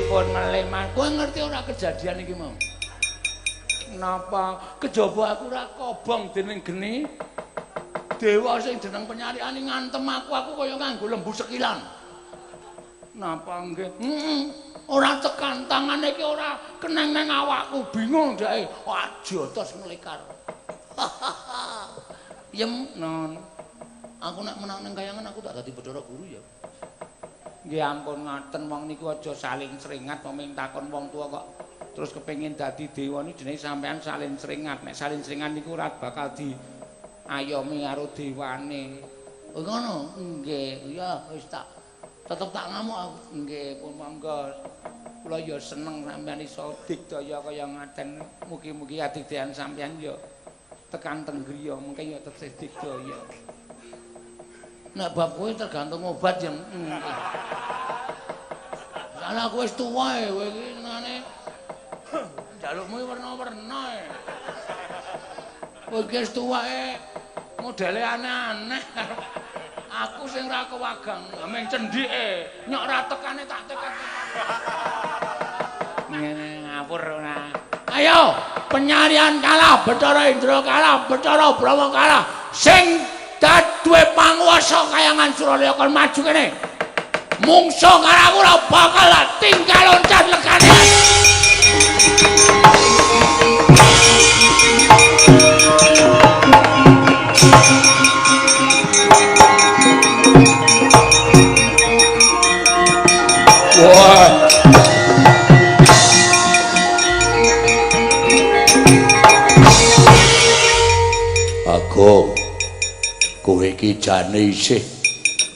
Pripun melih, Mas? Kowe ngerti ora kejadian iki mau? Napa? Kejaba aku ora kobong dening geni. Dewa sing jeneng penyariane ngantem aku kaya nganggo lembu sekilan. Napa nggih? Heeh. Ora tekan tangane iki ora keneng nang awakku, bingung dheke. Wah, jotos nglekar. Yem, non. Aku nek menang nang kayangan aku tak dadi Bathara Guru ya. Nggih ampun ngaten wong niku aja saling sringat mung takon wong tuwa kok terus kepengin dadi dewa niku jenenge sampean saling sringat. Nek saling sringat niku ora bakal di ayomi karo dewane. Oh ngono? Nggih. Ya wis tak tetep tak ngamuk aku. Nggih, pun monggo. Kula ya seneng sampean iso digdaya kaya ngaten. Mugi-mugi adigdayan sampean ya tekan teng griya mungkin ya tesih digdaya. Nek bab kowe tergantung obat yang soalnya aku wis tuwa e kowe iki senengane njalukmu werna-werna e. Kowe iki wis tuwa e modele aneh-aneh. Aku sing ra kewagang meng cendhike nyok ra tekane tak tekan. Ngene ngawur ora. Ayo penyarian kalah, Bathara Indra kalah, Bathara Brahma kalah. Sing daduwe panguwasa kayangan Suralaya kon maju kene. Mungso karo aku ora bakal tinggal loncat legane. Wah. Agung, kowe iki jane isih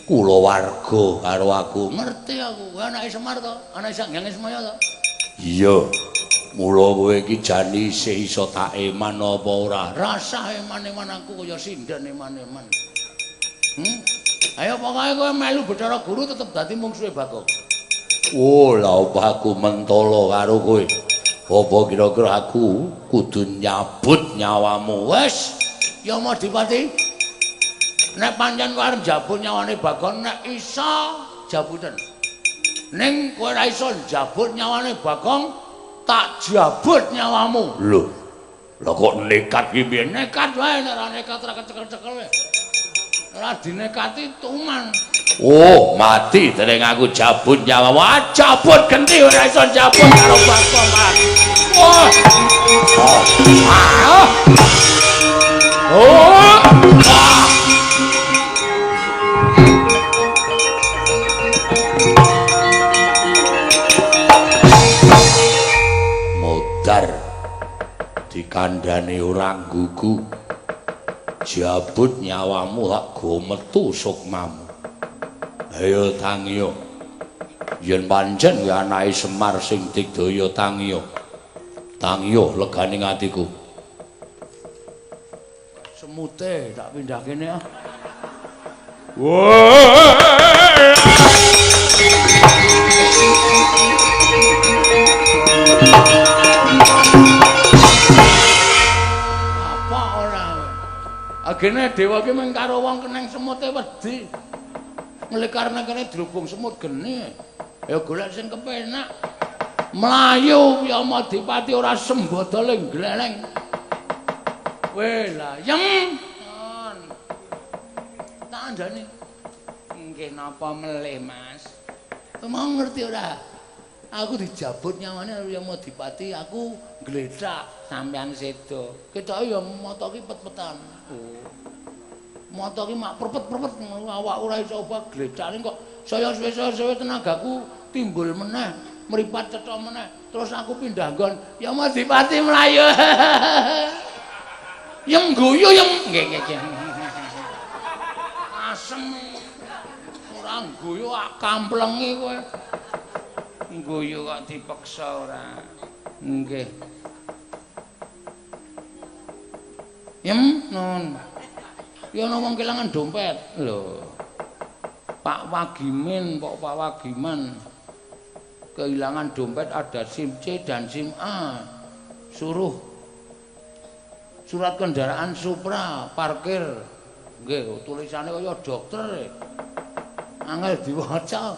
kulawarga karo aku. Ngerti aku, kowe anake Semar to? Anake Sang Hyang Ismaya to? Iya. Mula kowe iki jane isih iso tak eman apa ora? Rasah eman-eman aku kaya sinden eman-eman. Ayo pokoke kowe melu Bathara Guru tetep dadi mungsuhe Bagong. Oh, lha apa aku mentolo karo kowe? Apa kira-kira aku kudu nyabut nyawamu? Wes, ya Madipati. Nek pancen kowe arep njabut nyawane Bagong, nek iso jabuten. Ning kowe ora iso njabut nyawane Bagong, tak jabut nyawamu. Lho. Lha kok nekat ki piye? Nekat wae, nek ora nekat ora kecekel-cekel wae. Ora dinekati tuman. Oh, mati dereng aku jabut nyawamu. Ah, jabut genti ora iso jabut karo Bagong. Wah. Ah. Oh. Ah. Modar dikandhane ora nggugu. Jabut nyawamu lak go metu sukmamu. Ayo tangiyo. Yen pancen kuwi anake Semar sing digdaya tangiyo. Tangiyo legane atiku. Semute tak pindah kene ah. Apa ora? Agene dewa ki mung karo wong keneng semute wedi. Nglekar nang kene drubung semut geni. Ya golek sing kepenak. Mlayu ya Madipati ora sembadale gleleng. Weh lah, yem. Tak andhani. Nggih napa melih, Mas? Mau ngerti ora? Aku dijabut nyawane karo Yamadipati, aku gletak sampean sedo. Ketoke ya mata ki pet-petan. Oh. Mata ki mak perpet-perpet awak ora iso obah gletake kok saya suwe-suwe tenagaku timbul meneh, mripat cetha meneh. Terus aku pindah nggon, Yamadipati mlayu. Yem guyu yem. Nggih nggih. Asem. Ora guyu kamplengi kowe. Guyu kok dipeksa ora. Nggih. Yem nun. Ya ana wong kelangan dompet. Lho. Pak Wagimin, Pak Wagiman kehilangan dompet ada SIM C dan SIM A. Suruh surat kendaraan Supra parkir. Nggih, tulisane kaya dokter. Angel diwaca.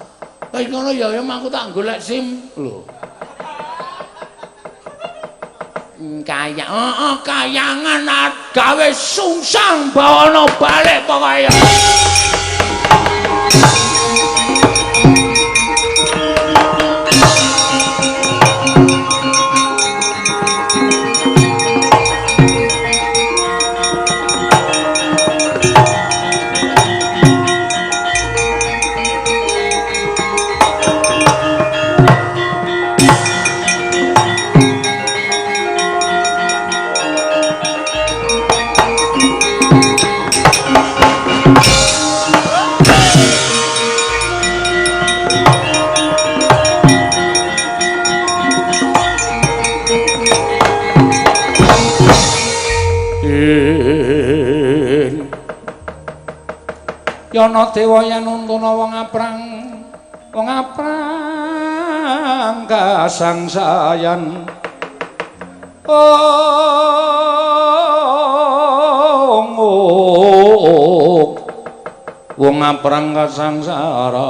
Wis ngono ya ya aku tak golek SIM lho. Kaya heeh kayangan gawe sungsang bawana balik pokoke. Yana dewa yen untuna wong aprang kasangsayan. Oh, wong aprang kasangsaran.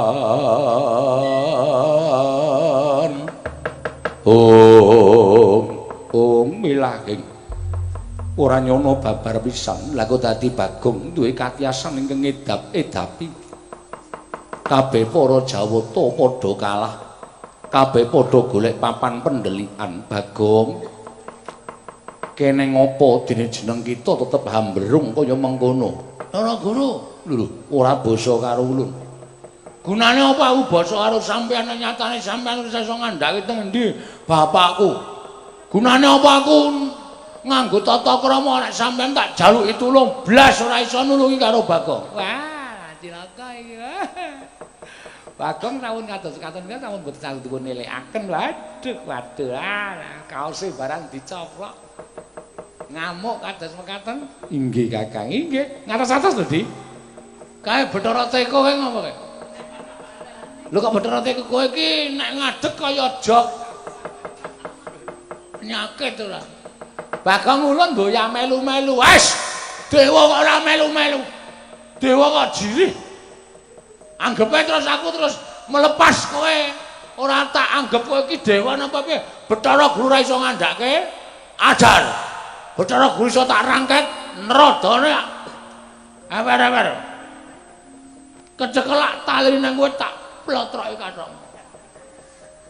Oh, milahing ora nyono babar pisan. Lah kok dadi Bagong duwe katiyasan ingkang ngedap-edapi. Kabeh para Jawata padha kalah. Kabeh padha golek papan pendelikan. Bagong, kene ngopo dene jeneng kita tetep hamberung kaya mengkono. Ora guru, lho ora basa karo ulun. Gunane apa aku basa karo sampeyan nyatane sampeyan wis iso ngandhake teng endi bapakku. Gunane apa aku nganggo tata krama nek sampeyan tak jaluki tulung blas ora iso nulungi karo Bagong. Wah, cilaka iki. Bagong sampun kados katon menika sampun boten saged dipun elekaken. Waduh, waduh, kaose barang dicoplok. Ngamuk kados mekaten. Inggih, Kakang. Inggih. Ngatos-atos lho, Di. Kae Bathara Teko kowe ngopo kae? Lho kok Bathara Teko kowe iki nek ngadeg kaya jog. Penyakit ora. Bagong ulun mboya melu-melu. Wes, dewa kok ora melu-melu. Dewa kok jirih. Anggepe terus aku terus melepas kowe. Ora tak anggep kowe iki dewa napa piye. Bathara Guru ora iso ngandhake ajar. Bathara Guru iso tak rangket nerodone. Ewer-ewer. Kecekelak tali nang kowe tak plotroki kathok.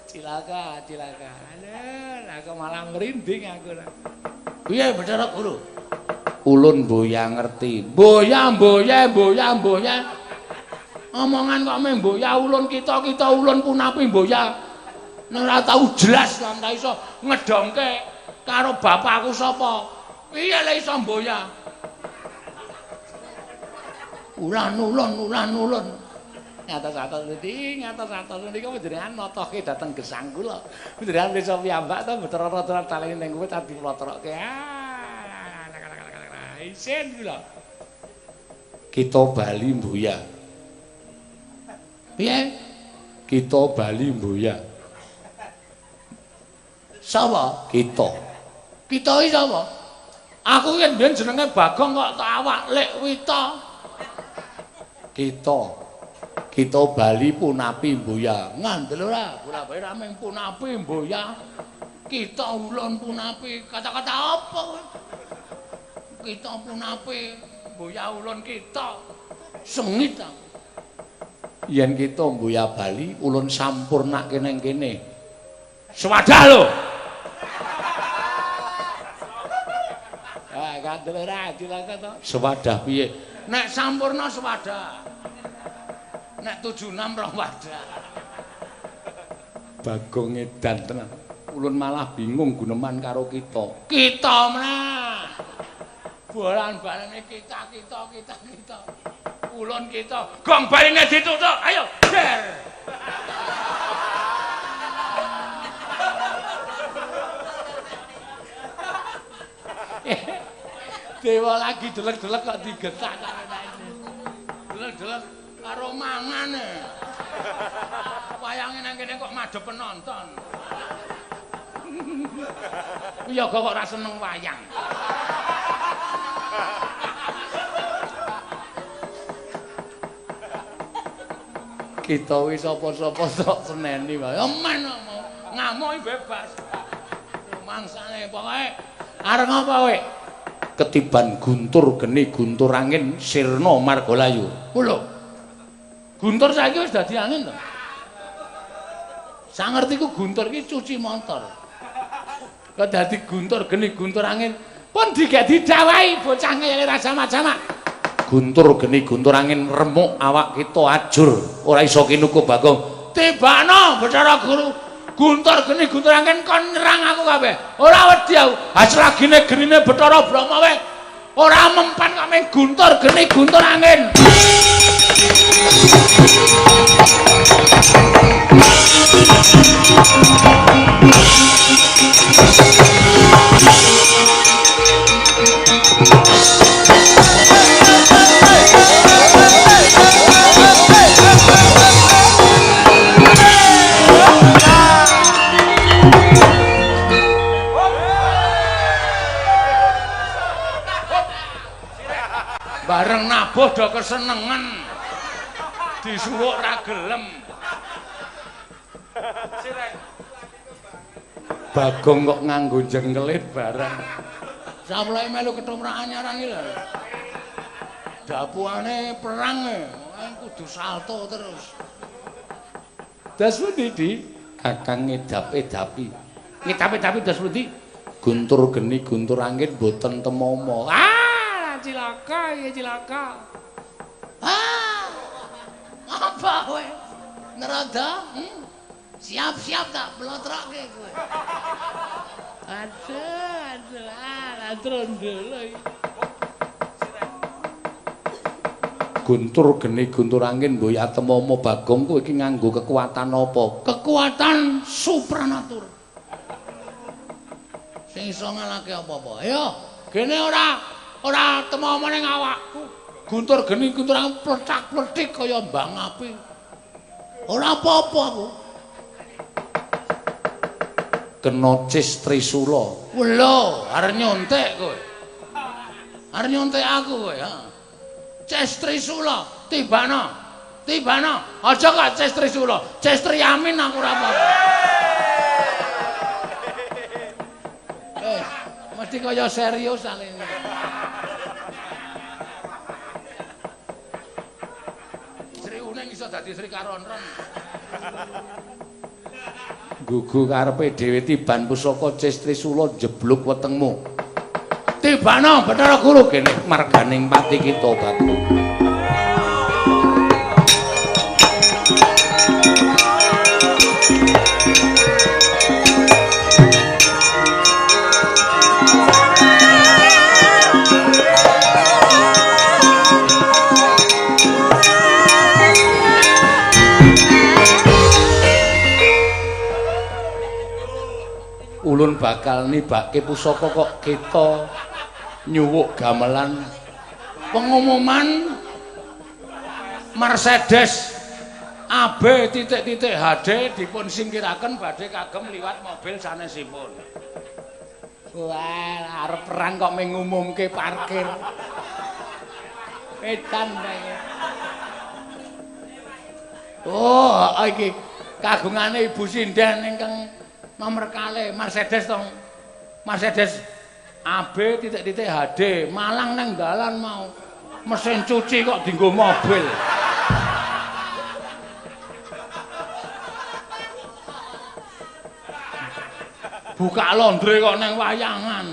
Cilaka, cilaka. Alah, aku malah merinding aku. Piye Bathara Guru? Ulun mboya ngerti. Mboya, mboya, mboya, mboya. Omongan kok meh mboya ulun kita-kita ulun punapi mboya. Nek ora tau jelas lan ta iso ngedongke karo bapakku sapa. Piye le iso mboya? Ulan ulun ulan ulun. Ngatos-atos niki, ngatos-atos niku panjenengan natohke dhateng gesang kula. Panjenengan pirsa piyambak to Bathara rada talene ning kowe tak diplotrokke. Ah, isin kula. Kita bali mboya. Piye? Kita bali mboya. Sapa? Kita. Kita iki sapa? Aku ki mbiyen jenenge Bagong kok tak awak Lek Wita. Kita. Kita bali punapi mboya. Ngandel ora? Punapi ora mung punapi mboya. Kita ulun punapi. Kata-kata apa kowe? Kita punapi mboya ulun kita. Sengit aku. Yen kita mboya bali ulun sampurnake nang kene. Swadah lho. Ah, kandel ora cilaka to. Swadah piye? Nek sampurna swadah. Nek 76 rong wadah. Bagong edan tenan. Ulun malah bingung guneman karo kita. Kita meneh. Bolan-balane kita kita kita kita. Ulun kita. Gong baline ditutuk. Ayo, der. Dewa lagi delek-delek kok digetak karo delek-delek karo mangane. Wayange nang kene kok madhep penonton. Wiyaga kok ora seneng wayang. Kita wis sapa-sapa tok seneni wae. Men ngamuk bebas. Mangsane pokoke arep ngapa kowe? Ketiban guntur geni guntur angin sirna margalayu. Lho. Guntur saiki wis dadi angin to. Sangertiku guntur iki cuci motor. Kok dadi guntur geni guntur angin pun digek didawahi bocah ngeyel ra jamak-jamak. Guntur geni guntur angin remuk awak kita ajur ora iso kinuku Bagong. Tibakno Bathara Guru. Guntur geni guntur angin kon nyerang aku kabeh. Ora wedi aku. Hasilagine genine Bathara Brahma wae ora mempan kok mung guntur geni guntur angin. Bareng nabuh do kesenengen. Disuwuk ra gelem. Bagong kok nganggo jengkelit barang. Samleke melu ketomrakan nyaran iki lho. Dapuane perang e, kudu salto terus. Das pundi, Di? Kakang ngedap-edapi. Ngedap-edapi das pundi? Guntur geni guntur angin mboten temomo. Ah, cilaka iki cilaka. Ah. Apa kowe? Nerada? Siap-siap tak blotrokke kowe. Aduh, aduh, ah, trondol iki. Guntur geni guntur angin mboya temomo Bagong kowe iki nganggo kekuatan apa? Kekuatan supranatur. Sing iso ngalahke apa-apa. Ayo, gene ora temomo ning awakku. Guntur geni guntur angin plecak-plecik kaya mbang api. Ora apa-apa aku. Kena cis trisula. Lho, arep nyontek kowe. Arep nyontek aku kowe, ha. Ces trisula, tibano. Tibano. Aja kok ces trisula. Ces triamin aku ora apa-apa. Mesti kaya serius alene. Sri Uning iso dadi Sri Karonron. Gugu karepe dhewe tiban pusaka Ces Trisula njeblug wetengmu. Tibano Bathara Guru kene marganing pati kita Bagong. Ulun bakal nibake pusaka kok kita nyuwuk gamelan pengumuman Mercedes AB titik-titik HD dipun singkiraken badhe kagem liwat mobil sanesipun. Wah, arep perang kok mengumumke parkir. Edan bae. Oh, iki kagungane Ibu Sinden ingkang nomor kalih Mercedes tong. Mercedes AB titik-titik HD Malang nang dalan mau. Mesin cuci kok dienggo mobil. Buka laundry kok nang wayangan.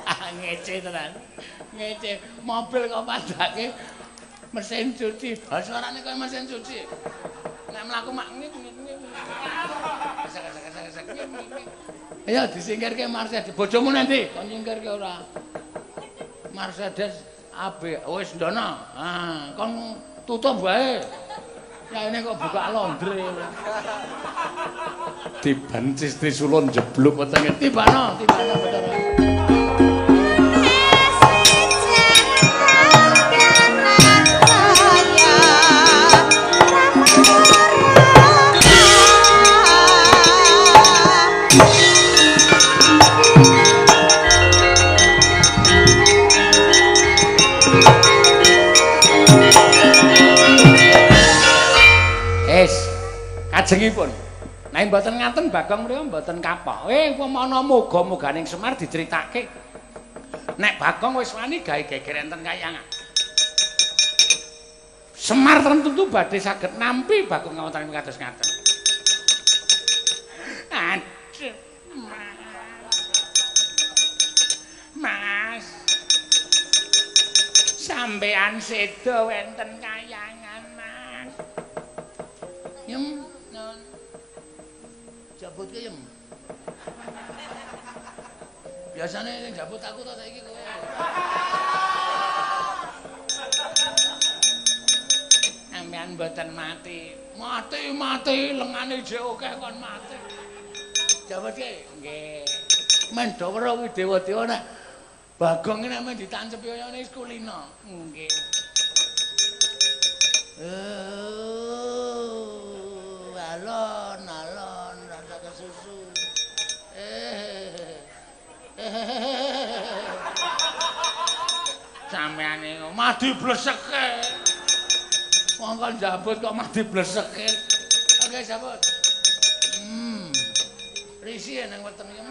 Ah, ngece tenan. Ngece mobil kok padake mesin cuci. Ha suarane kaya mesin cuci. Nek mlaku mak ngik ngik ngik. Ayo disingkirke Mercedes. Bojomu nanti kon nyingkirke ora? Mercedes AB wis ndono. Ah, kon tutup wae. Ya ini kok buka laundry. Tiban Cis Trisula njeblug wetenge. Tibano, tibano Bathara. Thank you. Kajengipun. Nek mboten ngaten Bagong mriku mboten kapok. Upamana muga-muganing Semar diceritake. Nek Bagong wis wani gawe geger enten kayangan. Semar tentu badhe saged nampi Bagong kawontenan kados ngaten. Aduh, Mas. Sampean sedo wenten kayangan, Mas. Yem, non. Jabut ke yem. Biasane sing jabut aku to saiki kowe. Sampean mboten mati. Mati mati lengane jek akeh kon mati. Jabut ke? Nggih. Men do weruh kuwi dewa-dewa nek Bagong iki nek men ditancepi kaya ngene wis kulino. Nggih. Alon alon rasa kesusu. Sampean niku mati bleseke. Wong kon jabut kok mati bleseke. Oke, jabut. Risi nang weteng iki.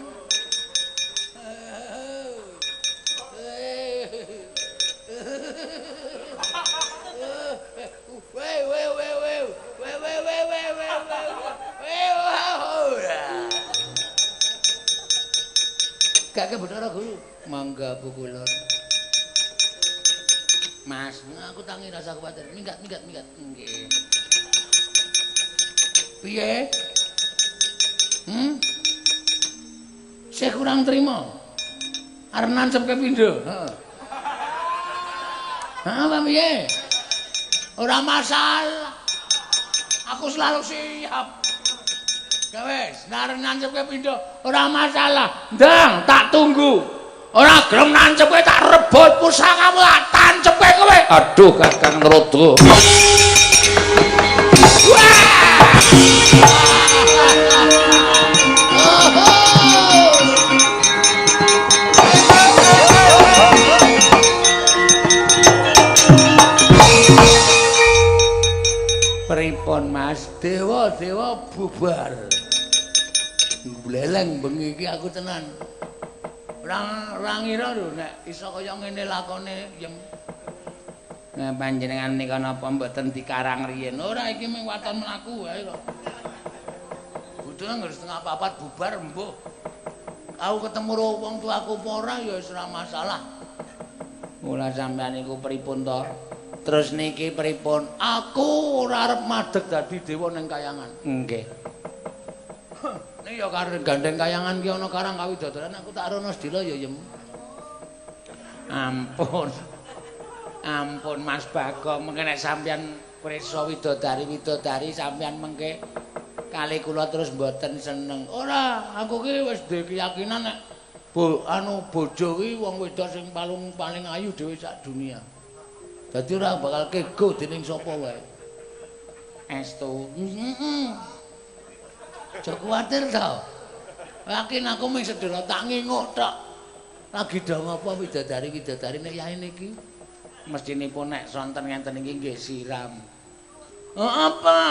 Weh weh weh weh weh weh weh weh weh weh. Kakek Bathara Guru, mangga pukulun. Mas, aku tangi rasa kuwatir. Minggat minggat minggat. Nggih. Piye? Saya kurang terima. Arep nancepke pindho. Heeh. Heeh, apa piye? Ora masalah. Aku selalu siap. Ya wis, nek arep nancepke pindho ora masalah. Ndang, tak tunggu. Ora gelem nancepke tak rebut pusakamu, tak tancepke kowe. Aduh, Kakang Rudra. Pripun Mas? Dewa-dewa bubar. Bleleng bengi iki aku tenan. Ora ngira lho nek iso kaya ngene lakone yem. Nah panjenengan nika napa mboten dikarang riyin? Ora iki mung waton mlaku wae kok. Budhe anggere 3:30 bubar mbuh. Aku ketemu karo wong tuaku apa ora ya wis ora masalah. Mula sampean niku pripun to? Terus niki pripun? Aku ora arep madeg dadi dewa ning kayangan. Nggih. Nek ya karo gandeng kayangan ki ana karang kawidadaran aku tak rono sedila ya yem. Ampun. Ampun Mas Bagong, mengke nek sampeyan prisa widodari-widodari sampeyan mengke kali kula terus mboten seneng. Ora, aku ki wis duwe keyakinan nek bojo ki wong wedok sing paling ayu dhewe sak dunia. Dadi ora bakal kego dening sapa wae. Estu. Heeh. Aja kuwatir to. Yakin aku mung sedhela tak nginguk tok. Lagi do ngapa widodari-widodari nek yaene iki? Mestinipun nek sonten ngenten iki nggih siram. Apa?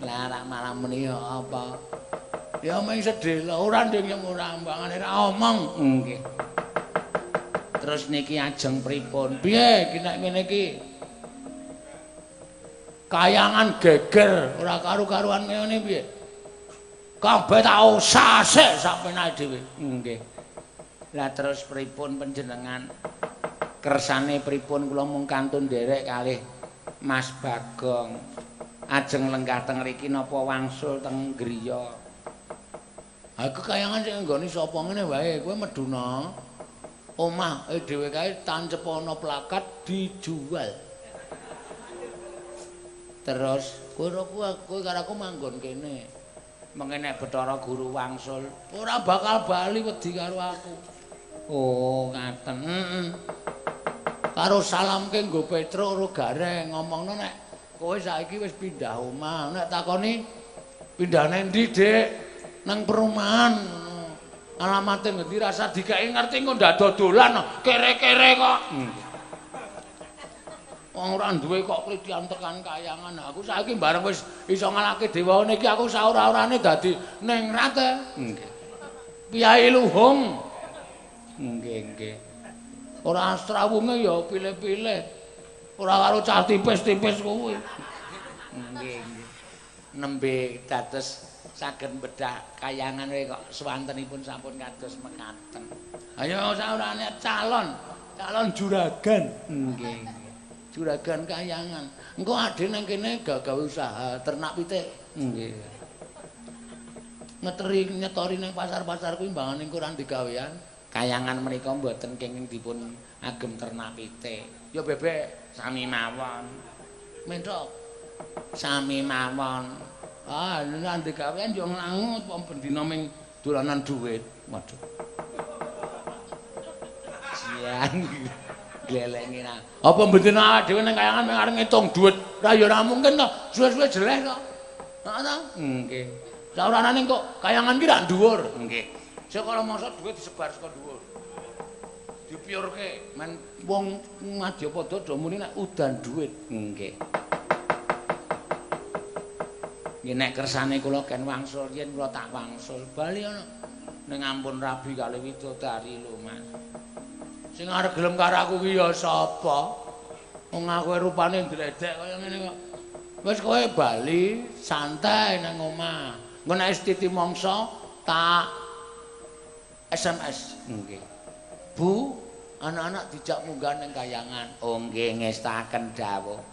Lah rak malah muni apa? Ya mung sedhela ora nding yen ora ambangane ra omong. Nggih. Terus niki ajeng pripun? Piye iki nek ngene iki? Kayangan geger ora karu-karuan ngene piye? Kabeh tak usah-sik sak penake dhewe. Nggih. Lah terus pripun panjenengan? Kersane pripun kula mung kantun nderek kalih Mas Bagong. Ajeng lenggah teng mriki napa wangsul teng griya? Aku kayangan sing nggone sapa ngene wae, kowe meduna. Omah dhewe kae tancep ana plakat dijual. Terus kowe karo aku manggon kene. Mengke nek Bathara Guru wangsul ora bakal bali wedi karo aku. Oh, ngaten. Heeh. Karo salamke nggo Petruk karo Gareng ngomongno nek kowe saiki wis pindah omah. Nek takoni pindah nang ndi, Dik? Nang perumahan. Alamate ngendi rasa dikeki ngerti engko ndak dodolan kere-kere kok. Wong ora duwe kok klitian tekan kayangan. Aku saiki bareng wis iso ngalahke dewa ngene iki aku saora-orane dadi ningrat e. Nggih. Piyai luhung. Nggih, nggih. Ora astrawunge ya pilih-pilih. Ora karo cah tipis-tipis kuwi. Nggih, nggih. Nembe dados saged bedah kayangan kok swantenipun sampun kados mekaten. Ayo saorane calon, calon juragan. Nggih. Juragan kayangan. Engko adhe nang kene gawe usaha ternak pitik. Nggih. Ngeteri nyetori nang pasar-pasar kuwi mbangane engko ora digawean. Kayangan menika mboten kenging dipun agem ternak pitik. Ya bebek sami mawon. Menthok sami mawon. Ah, nek digawean yo nglangut wong bendina ming dolanan dhuwit. Waduh. Jian. Glelenge nah. Apa bendina awake dhewe ning kayangan ming arep ngitung dhuwit? Ra ya ora mungkin to. Suwe-suwe jeleh kok. Heeh ta? Nggih. Saoranane kok kayangan ki rak dhuwur. Nggih. Saka masa dhuwit disebar saka dhuwur. Dipiurke men wong Madyapada do muni nek udan dhuwit. Nggih. Nggih nek kersane kula ken wangsul yen kula tak wangsul bali ana ning ampun rabi kali widodari lho Mas. Sing arep gelem karo aku ki ya sapa? Wong aku rupane ndledek kaya ngene kok. Wis kowe bali santai nang omah. Engko nek wis titi mangsa tak SMS. Nggih. Bu, anak-anak dijak munggah ning kayangan. Oh nggih ngestaken dawuh.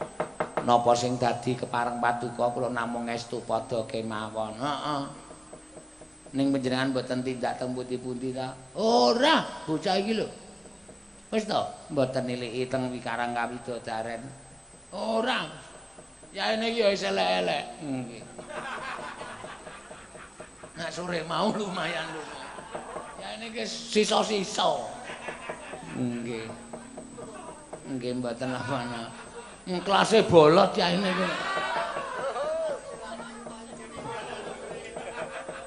Napa sing dadi kepareng paduka kula namung ngestu padha kemawon. Heeh. Ning panjenengan mboten tindak teng pundi-pundi ta? Ora, bocah iki lho. Wis to, mboten niliki teng wikarang kawidodaren. Ora. Yaene iki ya wis elek-elek. Nggih. Nek sore mau lumayan lho. Yaene iki sisa-sisa. Nggih. Nggih mboten apa-apa. Klase bolot yaene iki.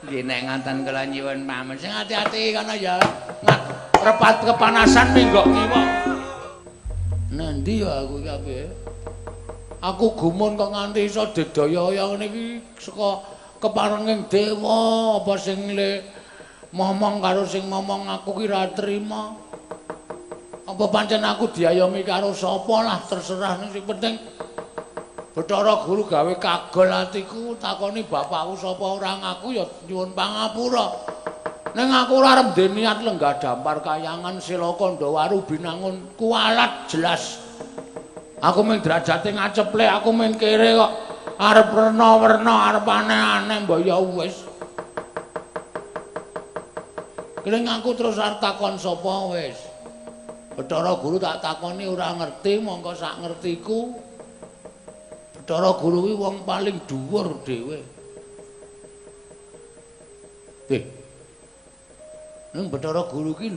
Nggih nek ngaten kula nyuwun pamit. Sing ati-ati kono ya. Repat kepanasan minggok ngiwa. Nendi ya aku iki ape? Aku gumun kok nganti iso digdaya kaya ngene iki saka keparenging dewa apa sing le momong karo sing momong aku ki ra trima. Apa pancen aku diayomi karo sapa lah terserah sing penting Bathara Guru gawe kagol atiku takoni bapakku sapa ora ngaku ya nyuwun pangapura. Ning aku ora arep ndek niat lenggah dampar kayangan sila Kandhawaru binangun kualat jelas. Aku mung derajate ngaceple, aku mung kere kok arep werna-werna, arep aneh-aneh mbok ya wis. Kling aku terus arep takon sapa wis. Bathara Guru tak takoni ora ngerti, mongko sak ngertiku Bathara Guru kuwi wong paling dhuwur dhewe. Ning Bathara Guru ki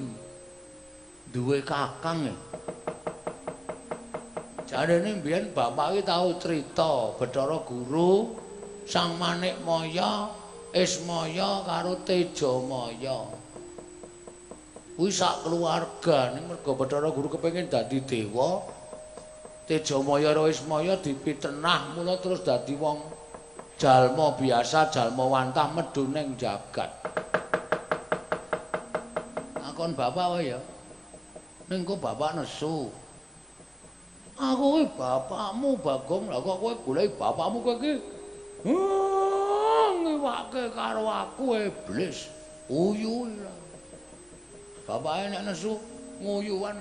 duwe kakang ya. Jarene mbiyen bapak ki tau crita Bathara Guru, Sang Manikmaya, Ismaya karo Tejamaya. Kuwi sak keluarga ning mergo Bathara Guru kepengin dadi dewa, Tejamaya karo Ismaya dipitenah mula terus dadi wong jalma biasa, jalma wantah medhun ning jagat. Takon bapak wae ya. Ning kok bapak nesu. Aku kuwi bapakmu Bagong, lah kok kowe goleki bapakmu kowe iki ngiwake karo aku iblis. Uyu lah. Bapake nek nesu nguyuan.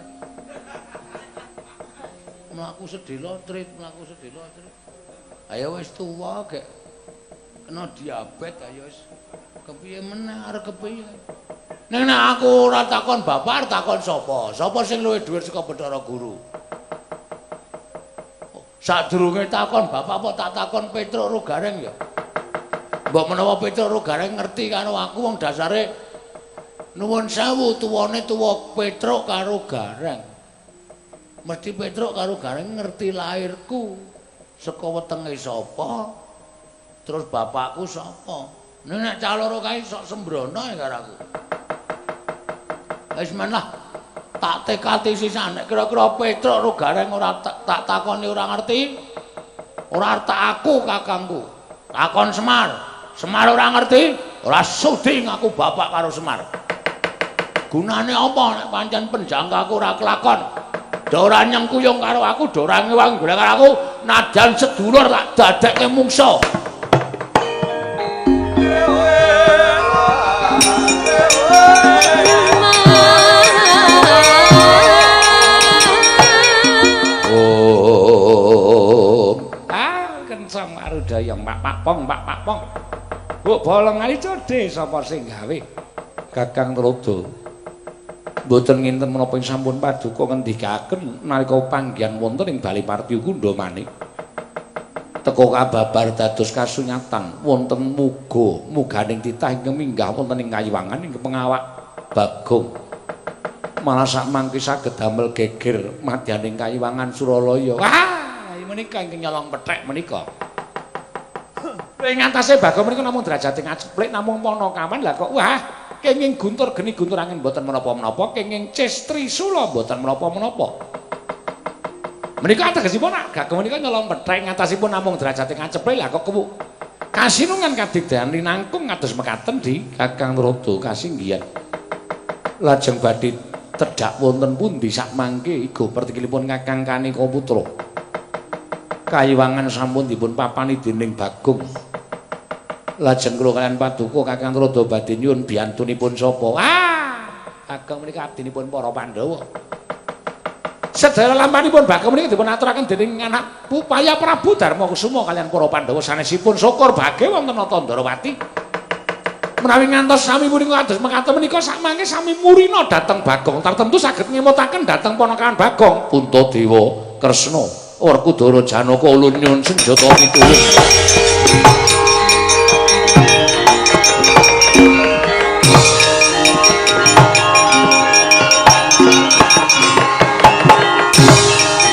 Mlaku sedhela trit, mlaku sedhela trit. Ayo wis tuwa gek kena diabetes ayo wis kepiye meneh arep kepiye. Ning nek aku ora takon bapak, takon sapa? Sapa sing luwih dhuwur saka Bathara Guru? Sadurunge takon bapak apa tak takon Petruk ro Gareng ya? Mbok menawa Petruk ro Gareng ngerti karo aku wong dasare nuwun sewu tuwane tuwa Petruk karo Gareng. Mesti Petruk karo Gareng ngerti lahirku saka wetenge sapa, terus bapakku sapa. Nek cah loro kae sok sembrono ya karo aku. Wis men lah. Tak tekati sisan nek kira-kira Petruk ro Gareng ora tak takoni ora ngerti. Ora tak aku kakangku. Takon Semar. Semar ora ngerti, ora sudi ngaku bapak karo Semar. Gunane apa nek pancen penjangkaku ora kelakon? Do ora nyengkuyung karo aku, do ora ngewang golek karo aku, nadyan sedulur tak dadekke mungsa. Oh. Ah, kenceng arudaya Pak Pak Pong, Pak Pak Pong. Bu bolong ali codhe sapa sing gawe? Kakang Tuladha. Mboten nginten menapa ing sampun paduka ngendikaken nalika panggihan wonten ing Bali Partyakunda manik. Teka kababar dados kasunyatan wonten muga muganing titah ingkang minggah wonten ing kayiwangan ing pengawak Bagong. Malah sakmangke saged damel geger madyaning kayiwangan Suralaya. Wah, menika ingkang nyolong pethek menika. Ing atase Bagong menika namung derajate ngaceplik namung panakawan lah kok wah kenging guntur geni guntur angin mboten menapa-menapa, kenging ces trisula mboten menapa-menapa. Menika ategesipun Bagong menika nyolong pethek ngatasipun namung derajate ngaceplik lah kok kewuk. Kasinungan kadigdayan linangkung kados mekaten di Kakang Tuladha kasinggihan. Lajeng badhe tedhak wonten pundi sakmangke iga pertikilipun Kakang Kanika Putra. Kayiwangan sampun dipun papani dening Bagong. Lajeng kula kaliyan paduka Kakang Tuladha badhe nyuwun biyantunipun sapa? Ah, Bagong menika abdinipun para Pandhawa. Sedaya lampanipun Bagong menika dipun aturaken dening anak Pupaya Prabu Darma Kusuma kaliyan para Pandhawa sanesipun syukur bage wonten Nata Ndarawati. Menawi ngantos sami punika kados mekaten menika sakmangke sami murina dhateng Bagong tartemtu saged ngemutaken dhateng ponakan Bagong Puntadewa Kresna Werkudara Janaka ulun nyuwun senjata mituwin.